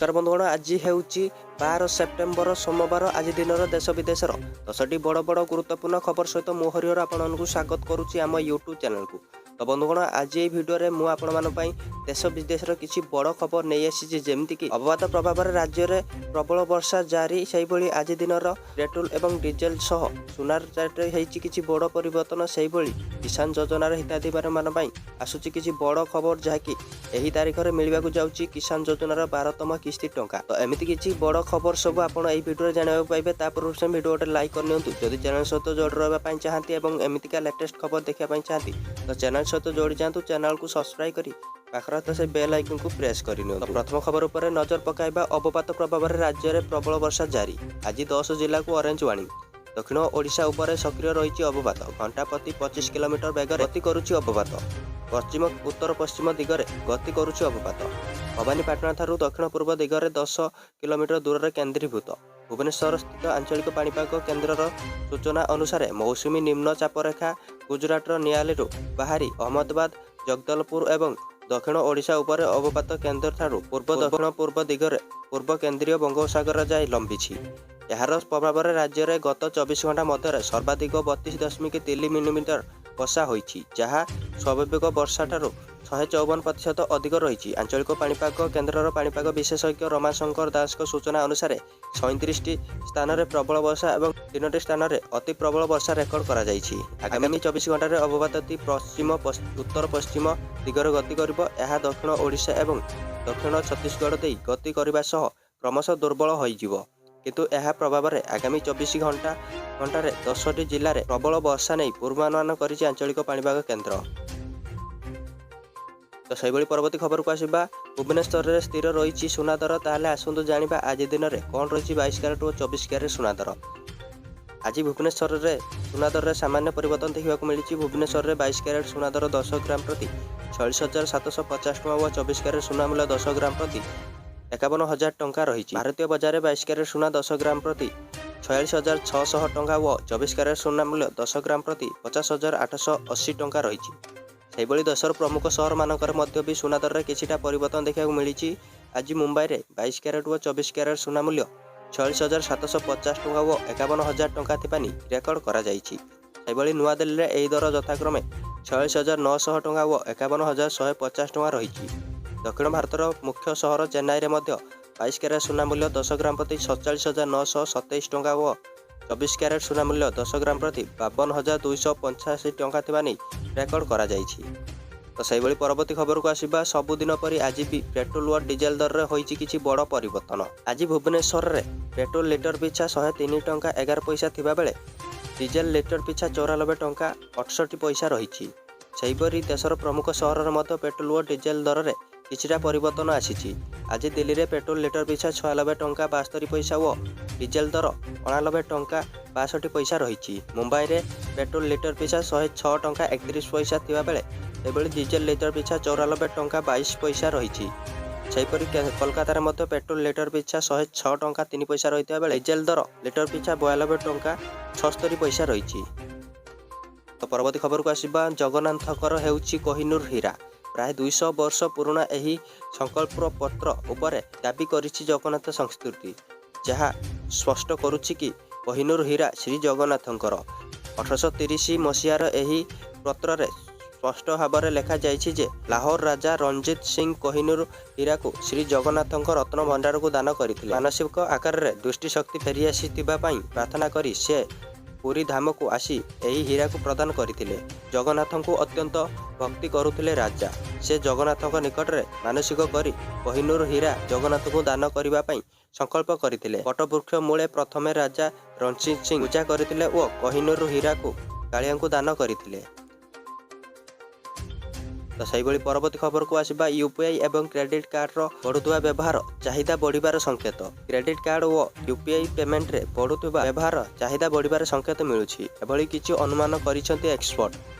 ନମସ୍କାର ବନ୍ଧୁଗଣ, ଆଜି ହେଉଛି 12 ସେପ୍ଟେମ୍ବର, ସୋମବାର। ଆଜି ଦିନର ଦେଶ ବିଦେଶର 10ଟି ବଡ଼ ବଡ଼ ଗୁରୁତ୍ୱପୂର୍ଣ୍ଣ ଖବର ସହିତ ମୁଁ ହରିହର ଆପଣମାନଙ୍କୁ ସ୍ୱାଗତ କରୁଛି ଆମ ୟୁଟ୍ୟୁବ୍ ଚ୍ୟାନେଲକୁ। ତ ବନ୍ଧୁଗଣ, ଆଜି ଏହି ଭିଡ଼ିଓରେ ମୁଁ ଆପଣମାନଙ୍କ ପାଇଁ ଦେଶ ବିଦେଶର କିଛି ବଡ଼ ଖବର ନେଇ ଆସିଛି, ଯେମିତିକି ଅବପାତ ପ୍ରଭାବରେ ରାଜ୍ୟରେ ପ୍ରବଳ ବର୍ଷା ଜାରି, ସେହିଭଳି ଆଜି ଦିନର ପେଟ୍ରୋଲ ଏବଂ ଡିଜେଲ ସହ ସୁନାର ରେଟ୍ରେ ହେଇଛି କିଛି ବଡ଼ ପରିବର୍ତ୍ତନ, ସେହିଭଳି କିଷାନ ଯୋଜନାର ହିତାଧିକାରୀମାନଙ୍କ ପାଇଁ ଆସୁଛି କିଛି ବଡ଼ ଖବର, ଯାହାକି ଏହି ତାରିଖରେ ମିଳିବାକୁ ଯାଉଛି କିଷାନ ଯୋଜନାର 12ତମ କିସ୍ତି ଟଙ୍କା। ତ ଏମିତି କିଛି ବଡ଼ ଖବର ସବୁ ଆପଣ ଏହି ଭିଡ଼ିଓରେ ଜାଣିବାକୁ ପାଇବେ। ତା ପୂର୍ବରୁ ସେ ଭିଡ଼ିଓ ଗୋଟେ ଲାଇକ୍ କରିନିଅନ୍ତୁ। ଯଦି ଚ୍ୟାନେଲ ସହିତ ଯୋଡ଼ି ରହିବା ପାଇଁ ଚାହାନ୍ତି ଏବଂ ଏମିତିକା ଲେଟେଷ୍ଟ ଖବର ଦେଖିବା ପାଇଁ ଚାହାନ୍ତି, ତ ଚ୍ୟାନେଲ ସହିତ ଯୋଡ଼ି ଯାଆନ୍ତୁ। ଚ୍ୟାନେଲକୁ ସବସ୍କ୍ରାଇବ୍ କରି ପାଖରେ ଥିବା ସେ ବେଲ୍ ଆଇକନ୍କୁ ପ୍ରେସ୍ କରିନିଅନ୍ତୁ। ପ୍ରଥମ ଖବର ଉପରେ ନଜର ପକାଇବା। ଅବପାତ ପ୍ରଭାବରେ ରାଜ୍ୟରେ ପ୍ରବଳ ବର୍ଷା ଜାରି। ଆଜି 10 ଜିଲ୍ଲାକୁ ଅରେଞ୍ଜ ୱାର୍ଣ୍ଣିଂ। ଦକ୍ଷିଣ ଓଡ଼ିଶା ଉପରେ ସକ୍ରିୟ ରହିଛି ଅବପାତ। ଘଣ୍ଟା ପ୍ରତି 25 କିଲୋମିଟର ବେଗରେ ଗତି କରୁଛି ଅବପାତ। ପଶ୍ଚିମ ଉତ୍ତର ପଶ୍ଚିମ ଦିଗରେ ଗତି କରୁଛି ଅବପାତ। ଭବାନୀପାଟଣା ଠାରୁ ଦକ୍ଷିଣ ପୂର୍ବ ଦିଗରେ 10 କିଲୋମିଟର ଦୂରରେ କେନ୍ଦ୍ରୀଭୂତ। ଭୁବନେଶ୍ୱର ସ୍ଥିତ ଆଞ୍ଚଳିକ ପାଣିପାଗ କେନ୍ଦ୍ରର ସୂଚନା ଅନୁସାରେ ମୌସୁମୀ ନିମ୍ନ ଚାପରେଖା ଗୁଜୁରାଟର ନିଆଲିରୁ ବାହାରି ଅହମ୍ମଦାବାଦ, ଜଗଦଲପୁର ଏବଂ ଦକ୍ଷିଣ ଓଡ଼ିଶା ଉପରେ ଅବପାତ କେନ୍ଦ୍ରଠାରୁ ପୂର୍ବ ଦକ୍ଷିଣ ପୂର୍ବ ଦିଗରେ ପୂର୍ବ କେନ୍ଦ୍ରୀୟ ବଙ୍ଗୋପସାଗର ଯାଏ ଲମ୍ବିଛି। ଏହାର ପ୍ରଭାବରେ ରାଜ୍ୟରେ ଗତ 24 ଘଣ୍ଟା ମଧ୍ୟରେ ସର୍ବାଧିକ 32.3 ମିଲିମିଟର ବର୍ଷା ହୋଇଛି, ଯାହା ସ୍ୱାଭାବିକ ବର୍ଷାଠାରୁ 154% ଅଧିକ ରହିଛି। ଆଞ୍ଚଳିକ ପାଣିପାଗ କେନ୍ଦ୍ରର ପାଣିପାଗ ବିଶେଷଜ୍ଞ ରମାଶଙ୍କର ଦାସଙ୍କ ସୂଚନା ଅନୁସାରେ 37ଟି ସ୍ଥାନରେ ପ୍ରବଳ ବର୍ଷା ଏବଂ ତିନୋଟି ସ୍ଥାନରେ ଅତି ପ୍ରବଳ ବର୍ଷା ରେକର୍ଡ କରାଯାଇଛି। ଆଗାମୀ 24 ଘଣ୍ଟାରେ ଅବପାତଟି ପଶ୍ଚିମ ଉତ୍ତର ପଶ୍ଚିମ ଦିଗରେ ଗତି କରିବ। ଏହା ଦକ୍ଷିଣ ଓଡ଼ିଶା ଏବଂ ଦକ୍ଷିଣ ଛତିଶଗଡ଼ ଦେଇ ଗତି କରିବା ସହ କ୍ରମଶଃ ଦୁର୍ବଳ ହୋଇଯିବ। କିନ୍ତୁ ଏହା ପ୍ରଭାବରେ ଆଗାମୀ 24 ଘଣ୍ଟାରେ 10ଟି ଜିଲ୍ଲାରେ ପ୍ରବଳ ବର୍ଷା ନେଇ ପୂର୍ବାନୁମାନ କରିଛି ଆଞ୍ଚଳିକ ପାଣିପାଗ କେନ୍ଦ୍ର। ତ ସେହିଭଳି ପରବର୍ତ୍ତୀ ଖବରକୁ ଆସିବା। ଭୁବନେଶ୍ୱରରେ ସ୍ଥିର ରହିଛି ସୁନା ଦର। ତାହେଲେ ଆସନ୍ତୁ ଜାଣିବା ଆଜି ଦିନରେ କ'ଣ ରହିଛି 22 କ୍ୟାରେଟ ଓ 24 କ୍ୟାରେଟ ସୁନା ଦର। ଆଜି ଭୁବନେଶ୍ୱରରେ ସୁନା ଦରରେ ସାମାନ୍ୟ ପରିବର୍ତ୍ତନ ଦେଖିବାକୁ ମିଳିଛି। ଭୁବନେଶ୍ୱରରେ 22 କ୍ୟାରେଟ ସୁନା ଦର 10 ଗ୍ରାମ ପ୍ରତି 46,750 ଟଙ୍କା ଓ 24 କ୍ୟାରେଟ ସୁନା ମୂଲ୍ୟ 10 ଗ୍ରାମ ପ୍ରତି 51,000 ଟଙ୍କା ରହିଛି। ଭାରତୀୟ ବଜାରରେ 22 କ୍ୟାରେଟ ସୁନା 10 ଗ୍ରାମ ପ୍ରତି 46,600 ଟଙ୍କା ଓ 24 କ୍ୟାରେଟ ସୁନା ମୂଲ୍ୟ 10 ଗ୍ରାମ ପ୍ରତି 50,880 ଟଙ୍କା ରହିଛି। ସେହିଭଳି ଦେଶର ପ୍ରମୁଖ ସହରମାନଙ୍କରେ ମଧ୍ୟ ବି ସୁନା ଦରରେ କିଛିଟା ପରିବର୍ତ୍ତନ ଦେଖିବାକୁ ମିଳିଛି। ଆଜି ମୁମ୍ବାଇରେ 22 କ୍ୟାରେଟ ଓ 24 କ୍ୟାରେଟ ସୁନା ମୂଲ୍ୟ 46,750 ଟଙ୍କା ଓ 51,000 ଟଙ୍କା ଥିବା ନେଇ ରେକର୍ଡ କରାଯାଇଛି। ସେହିଭଳି ନୂଆଦିଲ୍ଲୀରେ ଏହି ଦର ଯଥାକ୍ରମେ 46,900 ଟଙ୍କା ଓ 51,150 ଟଙ୍କା ରହିଛି। ଦକ୍ଷିଣ ଭାରତର ମୁଖ୍ୟ ସହର ଚେନ୍ନାଇରେ ମଧ୍ୟ 22 କ୍ୟାରେଟ ସୁନା ମୂଲ୍ୟ 10 ଗ୍ରାମ ପ୍ରତି 47,927 ଟଙ୍କା ଓ 24 କ୍ୟାରେଟ ସୁନା ମୂଲ୍ୟ 10 ଗ୍ରାମ ପ୍ରତି 52,285 ଟଙ୍କା ଥିବା ନେଇ ରେକର୍ଡ କରାଯାଇଛି। ତ ସେହିଭଳି ପରବର୍ତ୍ତୀ ଖବରକୁ ଆସିବା। ସବୁଦିନ ପରି ଆଜି ବି ପେଟ୍ରୋଲ ଓ ଡିଜେଲ ଦରରେ ହୋଇଛି କିଛି ବଡ଼ ପରିବର୍ତ୍ତନ। ଆଜି ଭୁବନେଶ୍ୱରରେ ପେଟ୍ରୋଲ ଲିଟର ପିଛା 103 ଟଙ୍କା 11 ପଇସା ଥିବାବେଳେ ଡିଜେଲ ଲିଟର ପିଛା 94 ଟଙ୍କା 68 ପଇସା ରହିଛି। ସେହିପରି ଦେଶର ପ୍ରମୁଖ ସହରରେ ମଧ୍ୟ ପେଟ୍ରୋଲ ଓ ଡିଜେଲ ଦରରେ କିଛିଟା ପରିବର୍ତ୍ତନ ଆସିଛି। ଆଜି ଦିଲ୍ଲୀରେ ପେଟ୍ରୋଲ ଲିଟର ପିଛା 96 ଟଙ୍କା 72 ପଇସା ଓ ଡିଜେଲ ଦର 89 ଟଙ୍କା 62 ପଇସା ରହିଛି। ମୁମ୍ବାଇରେ ପେଟ୍ରୋଲ ଲିଟର ପିଛା 106 ଟଙ୍କା 31 ପଇସା ଥିବାବେଳେ ସେହିଭଳି ଡିଜେଲ ଲିଟର ପିଛା 94 ଟଙ୍କା 22 ପଇସା ରହିଛି। ସେହିପରି କୋଲକାତାରେ ମଧ୍ୟ ପେଟ୍ରୋଲ ଲିଟର ପିଛା 106 ଟଙ୍କା 3 ପଇସା ରହିଥିବା ବେଳେ ଡିଜେଲ ଦର ଲିଟର ପିଛା 92 ଟଙ୍କା 76 ପଇସା ରହିଛି। ତ ପରବର୍ତ୍ତୀ ଖବରକୁ ଆସିବା। ଜଗନ୍ନାଥଙ୍କର ହେଉଛି କୋହିନୂର ହୀରା। ପ୍ରାୟ 200 ବର୍ଷ ପୁରୁଣା ଏହି ସଂକଳ୍ପ ପତ୍ର ଉପରେ ଦାବି କରିଛି ଜଗନ୍ନାଥ ସଂସ୍କୃତି, ଯାହା ସ୍ପଷ୍ଟ କରୁଛି କି କୋହିନୂର ହୀରା ଶ୍ରୀ ଜଗନ୍ନାଥଙ୍କର। 1830 ମସିହାର ଏହି ପତ୍ରରେ ସ୍ପଷ୍ଟ ଭାବରେ ଲେଖାଯାଇଛି ଯେ ଲାହୋର ରାଜା ରଣଜିତ ସିଂ କୋହିନୂର ହୀରାକୁ ଶ୍ରୀ ଜଗନ୍ନାଥଙ୍କ ରତ୍ନ ଭଣ୍ଡାରକୁ ଦାନ କରିଥିଲେ। ମାନସିକ ଆକାରରେ ଦୃଷ୍ଟିଶକ୍ତି ଫେରିଆସିଥିବା ପାଇଁ ପ୍ରାର୍ଥନା କରି ସେ ପୁରୀ ଧାମକୁ ଆସି ଏହି ହୀରାକୁ ପ୍ରଦାନ କରିଥିଲେ। ଜଗନ୍ନାଥଙ୍କୁ ଅତ୍ୟନ୍ତ ଭକ୍ତି କରୁଥିଲେ ରାଜା। ସେ ଜଗନ୍ନାଥଙ୍କ ନିକଟରେ ମାନସିକ କରି କୋହିନୂର ହୀରା ଜଗନ୍ନାଥଙ୍କୁ ଦାନ କରିବା ପାଇଁ ସଂକଳ୍ପ କରିଥିଲେ। ବଟବୃକ୍ଷ ମୂଳେ ପ୍ରଥମେ ରାଜା ରଣଜିତ ସିଂ ପୂଜା କରିଥିଲେ ଓ କୋହିନୂର ହୀରାକୁ କାଳିଆଙ୍କୁ ଦାନ କରିଥିଲେ। ତ ସେହିଭଳି ପରବର୍ତ୍ତୀ ଖବରକୁ ଆସିବା। ୟୁପିଆଇ ଏବଂ କ୍ରେଡିଟ୍ କାର୍ଡର ବଢ଼ୁଥିବା ବ୍ୟବହାର ଚାହିଦା ବଢ଼ିବାର ସଂକେତ। କ୍ରେଡିଟ୍ କାର୍ଡ ଓ ୟୁପିଆଇ ପେମେଣ୍ଟରେ ବଢ଼ୁଥିବା ବ୍ୟବହାର ଚାହିଦା ବଢ଼ିବାର ସଂକେତ ମିଳୁଛି। ଏଭଳି କିଛି ଅନୁମାନ କରିଛନ୍ତି ଏକ୍ସପର୍ଟ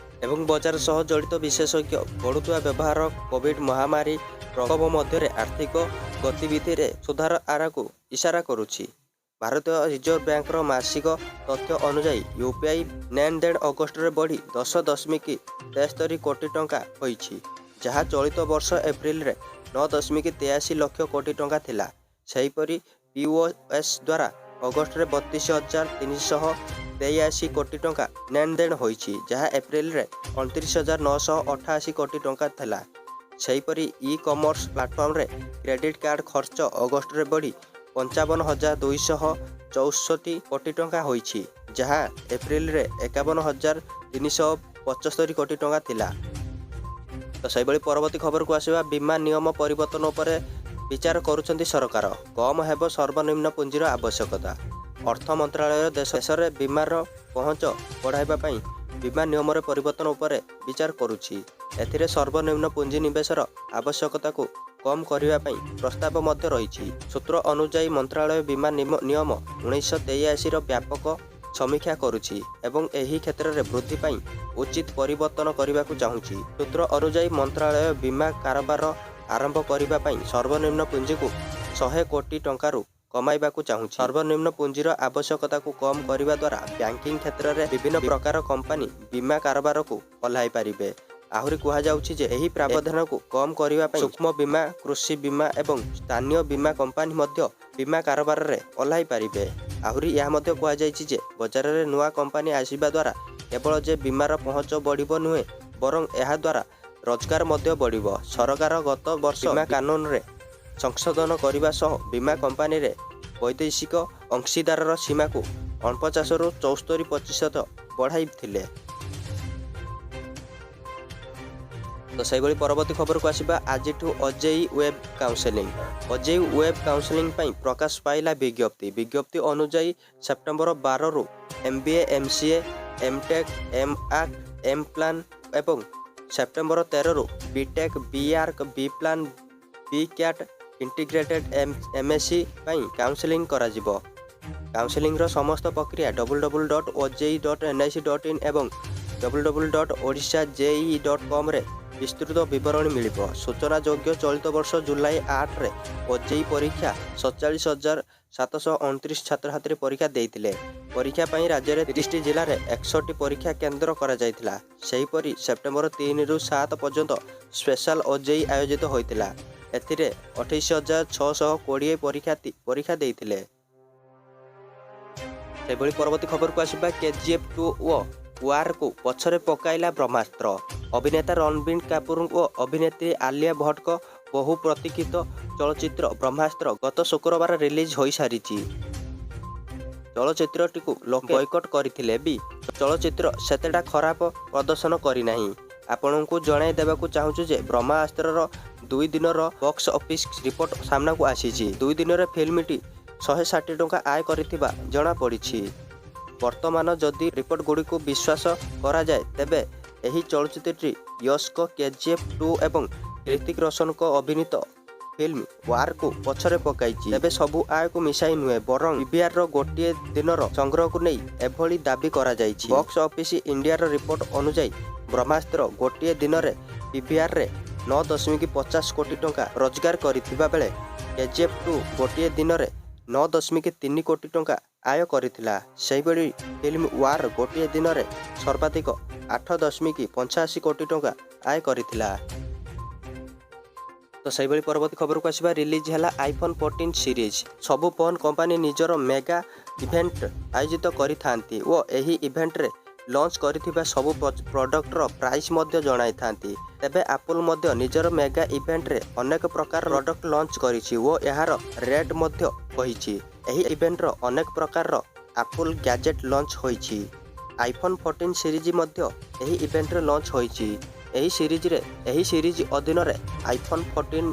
ଏବଂ ବଜାର ସହ ଜଡ଼ିତ ବିଶେଷଜ୍ଞ। ବଢ଼ୁଥିବା ବ୍ୟବହାର କୋଭିଡ ମହାମାରୀ ପ୍ରକୋପ ମଧ୍ୟରେ ଆର୍ଥିକ ଗତିବିଧିରେ ସୁଧାର ଆଡ଼କୁ ଇସାରା କରୁଛି। ଭାରତୀୟ ରିଜର୍ଭ ବ୍ୟାଙ୍କର ମାସିକ ତଥ୍ୟ ଅନୁଯାୟୀ ୟୁପିଆଇ ନେଣଦେଣ ଅଗଷ୍ଟରେ ବଢ଼ି 10.73 କୋଟି ଟଙ୍କା ହୋଇଛି, ଯାହା ଚଳିତ ବର୍ଷ ଏପ୍ରିଲରେ 9.83 ଲକ୍ଷ କୋଟି ଟଙ୍କା ଥିଲା। ସେହିପରି ପିଓଏସ୍ ଦ୍ୱାରା ଅଗଷ୍ଟରେ 32,383 କୋଟି ଟଙ୍କା ନେଣଦେଣ ହୋଇଛି, ଯାହା ଏପ୍ରିଲରେ 29,988 କୋଟି ଟଙ୍କା ଥିଲା। ସେହିପରି ଇ କମର୍ସ ପ୍ଲାଟଫର୍ମରେ କ୍ରେଡିଟ୍ କାର୍ଡ ଖର୍ଚ୍ଚ ଅଗଷ୍ଟରେ ବଢ଼ି 55,264 କୋଟି ଟଙ୍କା ହୋଇଛି, ଯାହା ଏପ୍ରିଲରେ 51,375 କୋଟି ଟଙ୍କା ଥିଲା। ତ ସେହିଭଳି ପରବର୍ତ୍ତୀ ଖବରକୁ ଆସିବା। ବୀମା ନିୟମ ପରିବର୍ତ୍ତନ ଉପରେ ବିଚାର କରୁଛନ୍ତି ସରକାର, କମ୍ ହେବ ସର୍ବନିମ୍ନ ପୁଞ୍ଜିର ଆବଶ୍ୟକତା। ଅର୍ଥ ମନ୍ତ୍ରାଳୟ ଦେଶରେ ବୀମାର ପହଞ୍ଚ ବଢ଼ାଇବା ପାଇଁ ବୀମା ନିୟମରେ ପରିବର୍ତ୍ତନ ଉପରେ ବିଚାର କରୁଛି। ଏଥିରେ ସର୍ବନିମ୍ନ ପୁଞ୍ଜି ନିବେଶର ଆବଶ୍ୟକତାକୁ କମ୍ କରିବା ପାଇଁ ପ୍ରସ୍ତାବ ମଧ୍ୟ ରହିଛି। ସୂତ୍ର ଅନୁଯାୟୀ, ମନ୍ତ୍ରାଳୟ ବୀମା ନିୟମ 1983ର ବ୍ୟାପକ ସମୀକ୍ଷା କରୁଛି ଏବଂ ଏହି କ୍ଷେତ୍ରରେ ବୃଦ୍ଧି ପାଇଁ ଉଚିତ ପରିବର୍ତ୍ତନ କରିବାକୁ ଚାହୁଁଛି। ସୂତ୍ର ଅନୁଯାୟୀ, ମନ୍ତ୍ରାଳୟ ବୀମା କାରବାର ଆରମ୍ଭ କରିବା ପାଇଁ ସର୍ବନିମ୍ନ ପୁଞ୍ଜିକୁ 100 କୋଟି ଟଙ୍କାରୁ କମାଇବାକୁ ଚାହୁଁଛି। ସର୍ବନିମ୍ନ ପୁଞ୍ଜିର ଆବଶ୍ୟକତାକୁ କମ୍ କରିବା ଦ୍ୱାରା ବ୍ୟାଙ୍କିଂ କ୍ଷେତ୍ରରେ ବିଭିନ୍ନ ପ୍ରକାର କମ୍ପାନୀ ବୀମା କାରବାରକୁ ଓହ୍ଲାଇ ପାରିବେ। ଆହୁରି କୁହାଯାଉଛି ଯେ, ଏହି ପ୍ରାବଧାନକୁ କମ୍ କରିବା ପାଇଁ ସୂକ୍ଷ୍ମ ବୀମା, କୃଷି ବୀମା ଏବଂ ସ୍ଥାନୀୟ ବୀମା କମ୍ପାନୀ ମଧ୍ୟ ବୀମା କାରବାରରେ ଓହ୍ଲାଇ ପାରିବେ। ଆହୁରି ଏହା ମଧ୍ୟ କୁହାଯାଇଛି ଯେ, ବଜାରରେ ନୂଆ କମ୍ପାନୀ ଆସିବା ଦ୍ୱାରା କେବଳ ଯେ ବୀମାର ପହଞ୍ଚ ବଢ଼ିବ ନୁହେଁ, ବରଂ ଏହା ଦ୍ୱାରା ରୋଜଗାର ମଧ୍ୟ ବଢ଼ିବ। ସରକାର ଗତ ବର୍ଷ ବୀମା କାନୁନରେ ସଂଶୋଧନ କରିବା ସହ ବୀମା କମ୍ପାନୀରେ ବୈଦେଶିକ ଅଂଶୀଦାରର ସୀମାକୁ 49ରୁ 74% ବଢ଼ାଇଥିଲେ। ତ ସେହିଭଳି ପରବର୍ତ୍ତୀ ଖବରକୁ ଆସିବା। ଆଜିଠୁ OJEE web counselling. OJEE web counselling ପାଇଁ ପ୍ରକାଶ ପାଇଲା ବିଜ୍ଞପ୍ତି। ବିଜ୍ଞପ୍ତି ଅନୁଯାୟୀ, ସେପ୍ଟେମ୍ବର 12ରୁ MBA, MCA, MTech, M arc, M plan ଏବଂ ସେପ୍ଟେମ୍ବର 13ରୁ BTech, B arc, B plan, B CAT, integrated MSc ପାଇଁ କାଉନସେଲିଂ କରାଯିବ। କାଉନସେଲିଂର ସମସ୍ତ ପ୍ରକ୍ରିୟା ww.ojee.nic.in ଏବଂ ww.odishajee.comରେ ବିସ୍ତୃତ ବିବରଣୀ ମିଳିବ। ସୂଚନାଯୋଗ୍ୟ, ଚଳିତ ବର୍ଷ ଜୁଲାଇ 8ରେ ଓଜେଇଇ ପରୀକ୍ଷା 47,729 ଛାତ୍ରଛାତ୍ରୀ ପରୀକ୍ଷା ଦେଇଥିଲେ। ପରୀକ୍ଷା ପାଇଁ ରାଜ୍ୟରେ 30ଟି ଜିଲ୍ଲାରେ 61 ପରୀକ୍ଷା କେନ୍ଦ୍ର କରାଯାଇଥିଲା। ସେହିପରି ସେପ୍ଟେମ୍ବର 3ରୁ 7 ପର୍ଯ୍ୟନ୍ତ ସ୍ପେଶାଲ ଓଜେଇଇ ଆୟୋଜିତ ହୋଇଥିଲା। ଏଥିରେ 28,620 ପରୀକ୍ଷାର୍ଥୀ ପରୀକ୍ଷା ଦେଇଥିଲେ। ସେଭଳି ପରବର୍ତ୍ତୀ ଖବରକୁ ଆସିବା। କେଜିଏଫ୍ 2 ଓ ୱାର୍କୁ ପଛରେ ପକାଇଲା ବ୍ରହ୍ମାସ୍ତ୍ର। ଅଭିନେତା ରଣବୀର କାପୁର ଓ ଅଭିନେତ୍ରୀ ଆଲିଆ ଭଟ୍ଟଙ୍କ ବହୁ ପ୍ରତୀକ୍ଷିତ ଚଳଚ୍ଚିତ୍ର ବ୍ରହ୍ମାସ୍ତ୍ର ଗତ ଶୁକ୍ରବାର ରିଲିଜ୍ ହୋଇସାରିଛି। ଚଳଚ୍ଚିତ୍ରଟିକୁ ଲୋକେ ବୟକଟ୍ କରିଥିଲେ ବି ଚଳଚ୍ଚିତ୍ର ସେତେଟା ଖରାପ ପ୍ରଦର୍ଶନ କରିନାହିଁ। ଆପଣଙ୍କୁ ଜଣାଇ ଦେବାକୁ ଚାହୁଁଛୁ ଯେ, ବ୍ରହ୍ମାସ୍ତ୍ରର 2 ଦିନର ବକ୍ସ ଅଫିସ୍ ରିପୋର୍ଟ ସାମ୍ନାକୁ ଆସିଛି। 2 ଦିନରେ ଫିଲ୍ମଟି 160 ଟଙ୍କା ଆୟ କରିଥିବା ଜଣାପଡ଼ିଛି। ବର୍ତ୍ତମାନ ଯଦି ରିପୋର୍ଟଗୁଡ଼ିକୁ ବିଶ୍ୱାସ କରାଯାଏ, ତେବେ ଏହି ଚଳଚ୍ଚିତ୍ରଟି ୟଶଙ୍କ କେଜିଏଫ୍ 2 ଏବଂ ହ୍ରିତିକ ରୋଶନଙ୍କ ଅଭିନୀତ ଫିଲ୍ମ ୱାର୍କୁ ପଛରେ ପକାଇଛି। ତେବେ ସବୁ ଆୟକୁ ମିଶାଇ ନୁହେଁ, ବରଂ ପିଭିଆରର ଗୋଟିଏ ଦିନର ସଂଗ୍ରହକୁ ନେଇ ଏଭଳି ଦାବି କରାଯାଇଛି। ବକ୍ସ ଅଫିସ ଇଣ୍ଡିଆର ରିପୋର୍ଟ ଅନୁଯାୟୀ, ବ୍ରହ୍ମାସ୍ତ୍ର ଗୋଟିଏ ଦିନରେ ପିଭିଆରରେ 9.50 କୋଟି ଟଙ୍କା ରୋଜଗାର କରିଥିବା ବେଳେ କେଜିଏଫ୍ 2 ଗୋଟିଏ ଦିନରେ 9.3 କୋଟି ଟଙ୍କା ଆୟ କରିଥିଲା। ସେହିଭଳି ଫିଲ୍ମ ୱାର୍ ଗୋଟିଏ ଦିନରେ ସର୍ବାଧିକ 8.85 କୋଟି ଟଙ୍କା ଆୟ କରିଥିଲା। ତ ସେହିଭଳି ପରବର୍ତ୍ତୀ ଖବରକୁ ଆସିବା। ରିଲିଜ୍ ହେଲା ଆଇଫୋନ୍ 14 ସିରିଜ୍। ସବୁ ଫୋନ୍ କମ୍ପାନୀ ନିଜର ମେଗା ଇଭେଣ୍ଟ ଆୟୋଜିତ କରିଥାନ୍ତି ଓ ଏହି ଇଭେଣ୍ଟରେ ଲଞ୍ଚ କରିଥିବା ସବୁ ପ୍ରଡକ୍ଟର ପ୍ରାଇସ୍ ମଧ୍ୟ ଜଣାଇଥାନ୍ତି। ତେବେ ଆପଲ୍ ମଧ୍ୟ ନିଜର ମେଗା ଇଭେଣ୍ଟରେ ଅନେକ ପ୍ରକାର ପ୍ରଡକ୍ଟ ଲଞ୍ଚ କରିଛି ଓ ଏହାର ରେଟ୍ ମଧ୍ୟ କହିଛି। ଏହି ଇଭେଣ୍ଟର ଅନେକ ପ୍ରକାରର ଆପଲ୍ ଗ୍ୟାଜେଟ୍ ଲଞ୍ଚ ହୋଇଛି। ଆଇଫୋନ୍ 14 ସିରିଜ୍ ମଧ୍ୟ ଏହି ଇଭେଣ୍ଟରେ ଲଞ୍ଚ ହୋଇଛି। ଏହି ସିରିଜ୍ ଅଧୀନରେ ଆଇଫୋନ୍ 14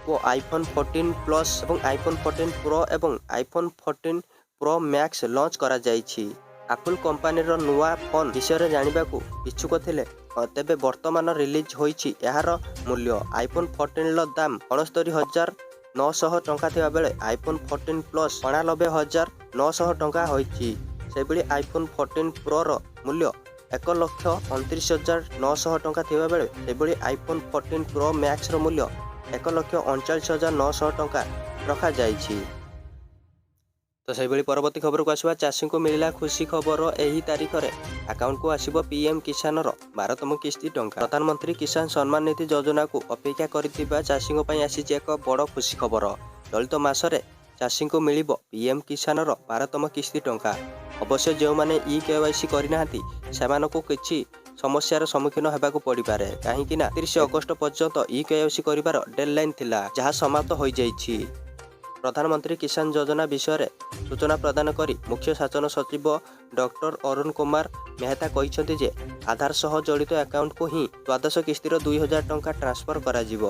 ଓ ଆଇଫୋନ୍ 14 ପ୍ଲସ୍ ଏବଂ ଆଇଫୋନ୍ 14 ପ୍ରୋ ଏବଂ ଆଇଫୋନ୍ 14 ପ୍ରୋ ମ୍ୟାକ୍ସ ଲଞ୍ଚ କରାଯାଇଛି। ଆପଲ୍ କମ୍ପାନୀର ନୂଆ ଫୋନ୍ ବିଷୟରେ ଜାଣିବାକୁ ଇଚ୍ଛୁକ ଥିଲେ, ତେବେ ବର୍ତ୍ତମାନ ରିଲିଜ୍ ହୋଇଛି ଏହାର ମୂଲ୍ୟ। ଆଇଫୋନ୍ 14ର ଦାମ 69,900 ଟଙ୍କା ଥିବା ବେଳେ ଆଇଫୋନ୍ 14 ପ୍ଲସ୍ 89,900 ଟଙ୍କା ହୋଇଛି। ସେହିଭଳି ଆଇଫୋନ୍ 14 ପ୍ରୋର ମୂଲ୍ୟ 1,29,900 ଟଙ୍କା ଥିବାବେଳେ ସେହିଭଳି ଆଇଫୋନ୍ 14 ପ୍ରୋ ମ୍ୟାକ୍ସର ମୂଲ୍ୟ 1,39,900 ଟଙ୍କା ରଖାଯାଇଛି। ତ ସେହିଭଳି ପରବର୍ତ୍ତୀ ଖବରକୁ ଆସିବା। ଚାଷୀଙ୍କୁ ମିଳିଲା ଖୁସି ଖବର। ଏହି ତାରିଖରେ ଆକାଉଣ୍ଟକୁ ଆସିବ ପିଏମ୍ କିଷାନର 12ତମ କିସ୍ତି ଟଙ୍କା। ପ୍ରଧାନମନ୍ତ୍ରୀ କିଷାନ ସମ୍ମାନ ନିଧି ଯୋଜନାକୁ ଅପେକ୍ଷା କରିଥିବା ଚାଷୀଙ୍କ ପାଇଁ ଆସିଛି ଏକ ବଡ଼ ଖୁସି ଖବର। ଚଳିତ ମାସରେ ଚାଷୀଙ୍କୁ ମିଳିବ ପିଏମ୍ କିଷାନର 12ତମ କିସ୍ତି ଟଙ୍କା। ଅବଶ୍ୟ ଯେଉଁମାନେ ଇ କେୱାଇସି କରିନାହାନ୍ତି, ସେମାନଙ୍କୁ କିଛି ସମସ୍ୟାର ସମ୍ମୁଖୀନ ହେବାକୁ ପଡ଼ିପାରେ, କାହିଁକି ନା 30 ଅଗଷ୍ଟ ପର୍ଯ୍ୟନ୍ତ ଇ କେୱାଇସି କରିବାର ଡେଡଲାଇନ୍ ଥିଲା, ଯାହା ସମାପ୍ତ ହୋଇଯାଇଛି। ପ୍ରଧାନମନ୍ତ୍ରୀ କିଷାନ ଯୋଜନା ବିଷୟରେ ସୂଚନା ପ୍ରଦାନ କରି ମୁଖ୍ୟ ଶାସନ ସଚିବ ଡକ୍ଟର ଅରୁଣ କୁମାର ମେହତା କହିଛନ୍ତି ଯେ ଆଧାର ସହ ଜଡ଼ିତ ଆକାଉଣ୍ଟକୁ ହିଁ ଦ୍ୱାଦଶ କିସ୍ତିର 2000 ଟଙ୍କା ଟ୍ରାନ୍ସଫର କରାଯିବ।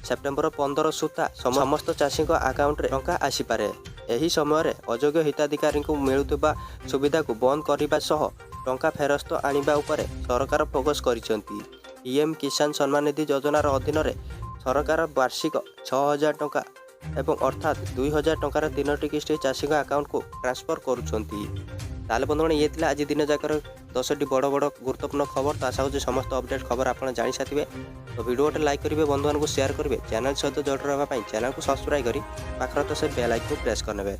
ସେପ୍ଟେମ୍ବର 15 ସୁଦ୍ଧା ସମସ୍ତ ଚାଷୀଙ୍କ ଆକାଉଣ୍ଟରେ ଟଙ୍କା ଆସିପାରେ। ଏହି ସମୟରେ ଅଯୋଗ୍ୟ ହିତାଧିକାରୀଙ୍କୁ ମିଳୁଥିବା ସୁବିଧାକୁ ବନ୍ଦ କରିବା ସହ ଟଙ୍କା ଫେରସ୍ତ ଆଣିବା ଉପରେ ସରକାର ଫୋକସ୍ କରିଛନ୍ତି। ପିଏମ୍ କିଷାନ ସମ୍ମାନ ନିଧି ଯୋଜନାର ଅଧୀନରେ ସରକାର ବାର୍ଷିକ 6000 ଟଙ୍କା ଏବଂ ଅର୍ଥାତ୍ 2000 ଟଙ୍କାର ତିନୋଟି କିସ୍ତି ଚାଷୀଙ୍କ ଆକାଉଣ୍ଟକୁ ଟ୍ରାନ୍ସଫର କରୁଛନ୍ତି। ତାହେଲେ ବନ୍ଧୁଗଣ, ଇଏ ଥିଲା ଆଜି ଦିନ ଯାକର 10ଟି ବଡ଼ ବଡ଼ ଗୁରୁତ୍ୱପୂର୍ଣ୍ଣ ଖବର। ତ ଆଶା କରୁଛି ସମସ୍ତ ଅପଡେଟ୍ ଖବର ଆପଣ ଜାଣିସାରିଥିବେ। ତ ଭିଡ଼ିଓ ଗୋଟେ ଲାଇକ୍ କରିବେ, ବନ୍ଧୁମାନଙ୍କୁ ସେୟାର କରିବେ। ଚ୍ୟାନେଲ୍ ସହିତ ଜଡ଼ିତ ରହିବା ପାଇଁ ଚ୍ୟାନେଲକୁ ସବସ୍କ୍ରାଇବ୍ କରି ପାଖରେ ତ ସେ ବେଲ୍ ଆଇକନ୍କୁ ପ୍ରେସ୍ କରିନେବେ।